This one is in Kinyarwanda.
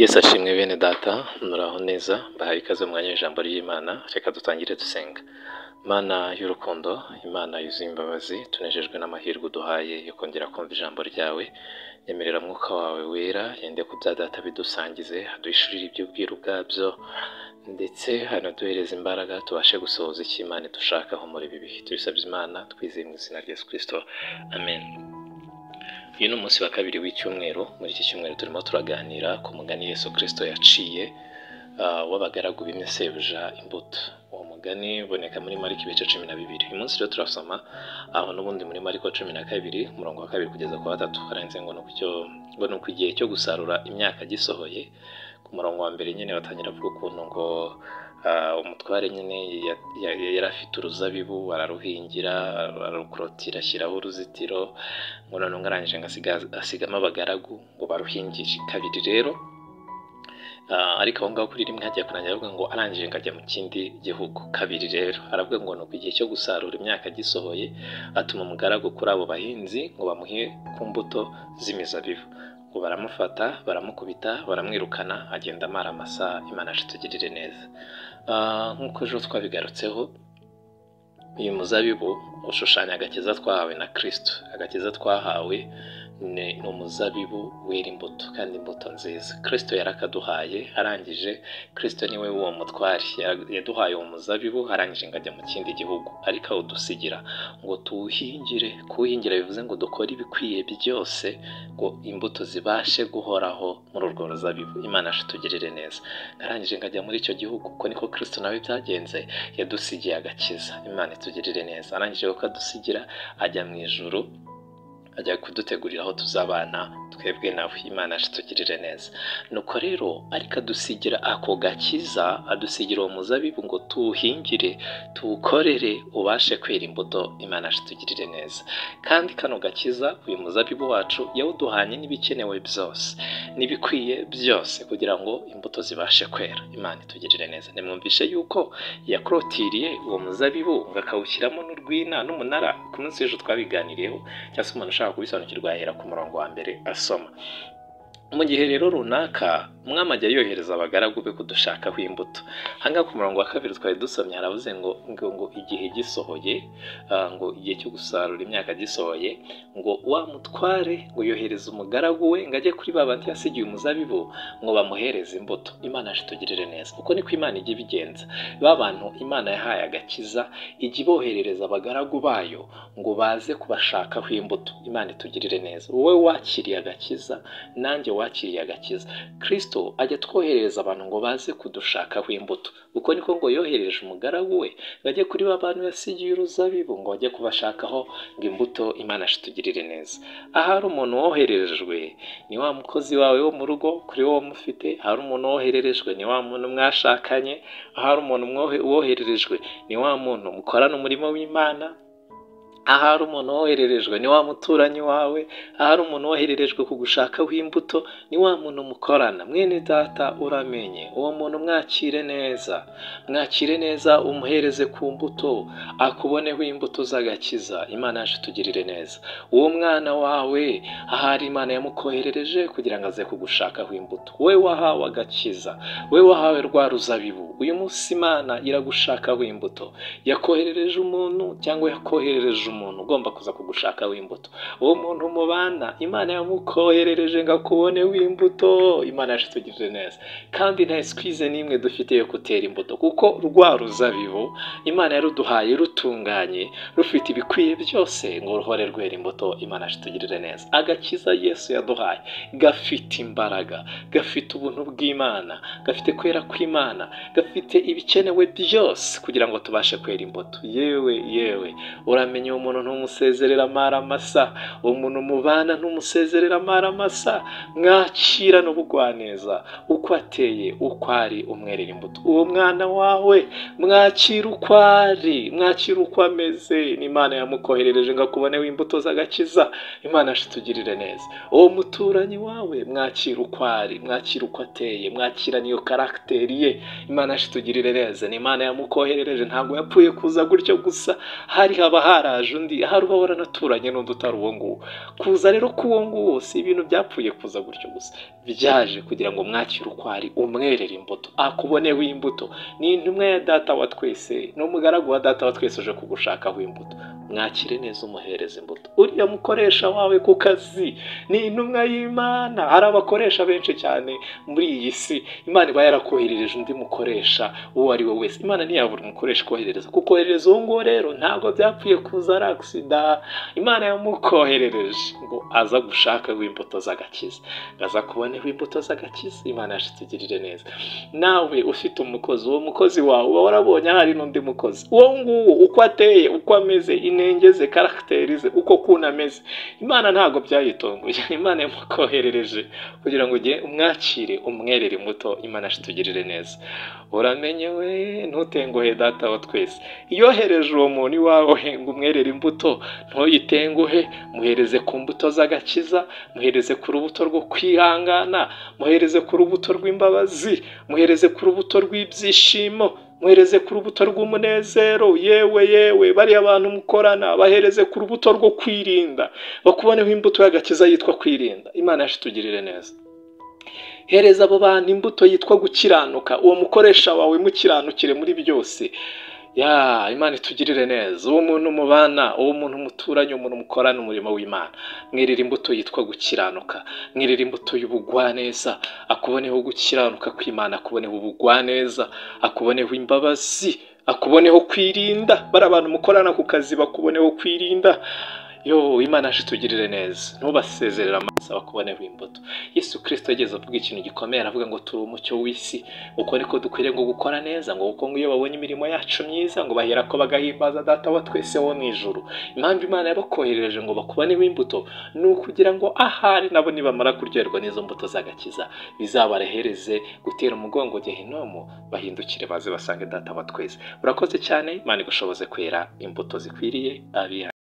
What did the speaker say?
Yesu ashimwe bene data, muraho neza, mbahaye ikaze mu mwanya w'ijambo ry'Imana, reka dutangire dusenga. Mana y'urukundo, Imana yuzuye imbabazi, tunejejwe n'amahirwe uduhaye yo kongera kumva ijambo ryawe, nyemerera mwuka wawe wera, yende ku bya data bidusangize, aduhishurire iby'ubwiru bwabyo, ndetse hanaduhereze imbaraga tubashe gusohoza icyo Imana idushakaho muri ibi bihe. Tubisabye Imana twizeye mu izina rya Yesu Kristo, amen. Uyu ni umunsi wa kabiri w'icyumweru. Muri iki cyumweru turimo turaganira ku mugani Yesu Kristo yaciye w'abagaragu bimye sebuja imbuto. Uwo mugani uboneka muri Mariko ibice 12. Uyu munsi rero turasoma aho n'ubundi muri Mariko 12 umurongo wa 2 kugeza ku wa 3. Haranditse ngo nuko igihe cyo gusarura imyaka gisohoye. Ku murongo wa mbere nyine batangira avuga ukuntu ngo umutware nyine yari afite uruzabibu, araruhingira, ararukorotira, ashyiraho uruzitiro, ngo noneho arangije ngo asigamo abagaragu ngo baruhingire. Kabiri rero ariko aho ngaho kuri rimwe hagiye kurangira avuga ngo arangije ngo ajya mu kindi gihugu. Kabiri rero aravuga ngo nuko igihe cyo gusarura imyaka gisohoye, atuma umugaragu kuri abo bahinzi ngo bamuhe ku mbuto z'imizabibu. Ngo baramufata, baramukubita, baramwirukana, agenda amara amasa. Imana yacu itugirire neza. Nk'uko ejo twabigarutseho, uyu muzabibu ushushanya agakiza twahawe na Kristo. Agakiza twahawe ni umuzabibu wera imbuto, kandi imbuto nziza. Kristo yarakaduhaye, arangije Kristo niwe uwo mutware, yaduhaye uwo muzabibu, arangije ngo ajya mu kindi gihugu, ariko awudusigira ngo tuwuhingire. Kuwuhingira bivuze ngo dukore ibikwiye byose ngo imbuto zibashe guhoraho muri urwo ruzabibu. Imana yacu itugirire neza. Arangije ngo ajya muri icyo gihugu, uko niko Kristo nawe byagenze, yadusigiye agakiza. Imana itugirire neza. Arangije kukadusigira ajya mu ijuru, ajya kudutegurira aho tuzabana twebwe nawe. Imana yacu itugirire neza. Nuko rero ariko adusigira ako gakiza, adusigira uwo muzabibu ngo tuwuhingire, tuwukorere, ubashe kwera imbuto. Imana yacu itugirire neza. Kandi kano gakiza, uyu muzabibu wacu yawuduhanye n'ibikenewe byose, n'ibikwiye byose kugira ngo imbuto zibashe kwera. Imana itugirire neza. Nimwumvishe yuko yakorotiriye uwo muzabibu ngo akawushyiramo n'urwina n'umunara. Ku munsi w'ejo twabiganiriyeho, cyangwa se umuntu ushaka kubisobanukirwa yahera ku murongo wa mbere asoma. Mu gihe rero runaka umwami ajya yohereza abagaragu be kudushakaho imbuto. Ahangaha ku murongo wa 2 twari dusomye haravuze ngo ngo igihe gisohoye, ngo igihe cyo gusarura imyaka gisohoye, ngo wa mutware ngo yohereza umugaragu we ngo ajye kuri ba bandi yasigiye umuzabibu ngo bamuhereze imbuto. Imana yacu itugirire neza. Uko niko Imana ijya ibigenza. Ba bantu Imana yahaye agakiza ijya iboherereza abagaragu bayo ngo baze kubashakaho imbuto. Imana itugirire neza. Wowe wakiriye agakiza, nanjye wakiriye agakiza, Kristo ajya twoherereza abantu ngo baze kudushakaho imbuto. Uko niko ngo yohereje umugaragu we ngo ajye kuri ba bantu yasigiye uruzabibu ngo bajye kubashakaho ngo imbuto. Imana itugirire neza. Ahari umuntu wohererejwe ni wa mukozi wawe wo mu rugo, kuri wowe mufite. Ahari umuntu wohererejwe ni wa muntu mwashakanye. Ahari umuntu wohererejwe ni wa muntu mukorana umurimo w'Imana. Ahari umuntu wohererejwe ni wa muturanyi wawe. Ahari umuntu wohererejwe kugushakaho imbuto ni wa muntu mukorana. Mwene data, uramenye uwo muntu mwakire neza, mwakire neza, umuhereze ku mbuto, akuboneho imbuto z'agakiza. Imana yacu itugirire neza. Uwo mwana wawe ahari Imana yamukoherereje kugira ngo aze kugushakaho imbuto. We wahawe agakiza, we wahawe rwa ruzabibu, uyu munsi Imana iragushakaho imbuto. Yakoherereje umuntu cyangwa yakoherereje umuntu ugomba kuza kugushakaho imbuto. Uwo muntu mubana Imana yamukoherereje ngo akuboneho imbuto. Imana yacu itugirire neza. Kandi nta excuse n'imwe dufite yo gutera imbuto, kuko rwa ruzabibu Imana yaruduhaye rutunganye, rufite ibikwiye byose ngo ruhore rwera imbuto. Imana yacu itugirire neza. Agakiza Yesu yaduhaye gafite imbaraga, gafite ubuntu bw'Imana, gafite kwera kw'Imana, gafite ibikenewe byose kugira ngo tubashe kwera imbuto. Yewe yewe, uramenye uwo muntu ntumusezerera amara masa, uwo muntu mubana ntumusezerera amara masa. Mwakira n'ubugwaneza, uko ateye, uko ari, umwerera imbuto. Uwo mwana wawe mwakira uko ari, mwakira uko ameze. Ni Imana yamukoherereje ngo akuboneho imbuto z'agakiza. Imana yacu itugirire neza. Uwo muturanyi wawe mwakira uko ari, mwakira uko ateye, mwakira niyo karagiteri ye. Imana yacu itugirire neza. Ni Imana yamukoherereje, ntabwo yapfuye kuza gutyo gusa. Hari haba haraje yarakoherereje undi, ahari uba waranaturanye n'undi utari uwo nguwo. Kuza rero k'uwo nguwo si ibintu byapfuye kuza gutyo gusa, byaje kugira ngo mwakire uko ari, umwerere imbuto, akuboneho imbuto. Ni intumwa ya data wa twese, ni umugaragu wa data wa twese uje kugushakaho imbuto. Mwakire neza, umuhereze imbuto. Uriya mukoresha wawe ku kazi ni intumwa y'Imana. Hari abakoresha benshi cyane muri iyi si, Imana iba yarakoherereje undi mukoresha uwo ari we wese. Imana ntiyabura umukoresha ikoherereza. Kukoherereza uwo nguwo rero ntabwo byapfuye kuza ari agisida. Imana yamukoherereje ngo aza gushakaho imbuto z'agakiza, ngo aza kuboneho imbuto z'agakiza. Imana yacu itugirire neza. Nawe ufite umukozi, uwo mukozi wawe uba warabonye ahari n'undi mukozi, uwo nguwo uko ateye, uko ameze, inenge ze, karagiteri ze, uko kuntu ameze, Imana ntabwo byayitunguye. Imana yamukoherereje kugira ngo ujye umwakire, umwerere imbuto. Imana yacu itugirire neza. Uramenye we, ntutenguhe data wa twese. Iyo ohereje uwo muntu iwawe ngo umwerere imbuto, ntuyitenguhe, muhereze ku mbuto z'agakiza, muhereze ku rubuto rwo kwihangana, muhereze ku rubuto rw'imbabazi, muhereze ku rubuto rw'ibyishimo, muhereze ku rubuto rw'umunezero. Yewe yewe, bariya bantu mukorana bahereze ku rubuto rwo kwirinda, bakuboneho imbuto y'agakiza yitwa kwirinda. Imana yacu itugirire neza. Hereza abo bantu imbuto yitwa gukiranuka. Uwo mukoresha wawe mukiranukire muri byose. Ya Imana itugirire neza. Uwo muntu mubana, uwo muntu muturanye, umuntu mukorana umurimo w'Imana, mwirira imbuto yitwa gukiranuka, mwirira imbuto y'ubugwaneza, akuboneho gukiranuka kw'Imana, akuboneho ubugwaneza, akuboneho imbabazi, akuboneho kwirinda. Bari abantu mukorana ku kazi bakuboneho kwirinda. Yo, Imana yacu itugirire neza. Ntubasezerere amaso, bakuboneho imbuto. Yesu Kirisito yageze avuga ikintu gikomeye, aravuga ngo turi umucyo w'isi, uko niko dukwiriye ngo gukora neza, ngo kuko ngo iyo babonye imirimo yacu myiza ngo bahera ko bagahimbaza data wa twese wo mu ijuru. Impamvu Imana yabakoherereje ngo bakuboneho imbuto ni ukugira ngo ahari nabo nibamara kuryoherwa n'izo mbuto z'agakiza, bizabarehereze gutera umugongo gehinomu, bahindukire baze basange data wa twese. Urakoze cyane. Imana igushoboze kwera imbuto zikwiriye abiha.